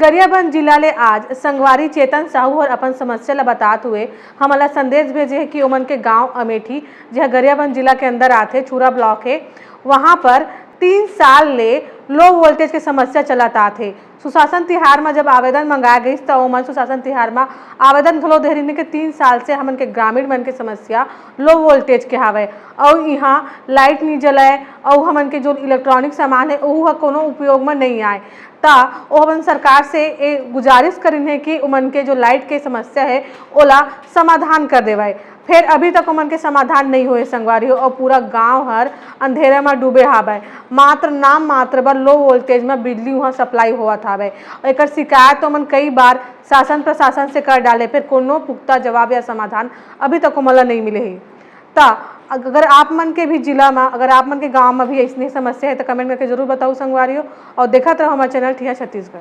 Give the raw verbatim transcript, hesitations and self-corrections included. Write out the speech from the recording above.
गरियाबंद जिला ले आज संगवारी चेतन साहू हर अपन समस्या ल बतात हुए हमन ला संदेश भेजे हे कि ओमन के गांव अमेठी, जेह गरियाबंद जिला के अंदर आथे, छुरा ब्लॉक हे, वहां पर तीन साल ले लो वोल्टेज के समस्या चलत आथे। सुशासन तिहार म जब आवेदन मंगाए गइस, त ओमन सुशासन तिहार म आवेदन घलो दे रहिन कि तीन साल से हमन के ग्रामीण मन के समस्या लो वोल्टेज के हावय, अउ इहां लाइट नी जलय, अउ हमन के जो इलेक्ट्रॉनिक सामान हे, ओहू ह कोनो उपयोग म नइ आय। त ओ हमन सरकार से ए गुजारिश करिन हे कि ओमन के जो लाइट के समस्या हे, ओला समाधान कर देवय। फेर अभी तक ओमन के समाधान नइ होए संगवारी हो, अउ पूरा गांव हर अंधेरा म डूबे हावय। मात्र नाम मात्र बर लो वोल्टेज म बिजली उहां सप्लाई होवत हावय। एकर शिकायत ओमन कई बार शासन प्रशासन से कर डाले, फेर कोनो पुख्ता जवाब या समाधान अभी तक ओमन ला नइ मिले हे। त अगर आप मन के भी जिला म, अगर आप मन के गांव म भी अइसने समस्या हे, त कमेंट करके जरूर बताऊ संगवारी हो, अउ देखत रहो हमर चैनल ठिया छत्तीसगढ़।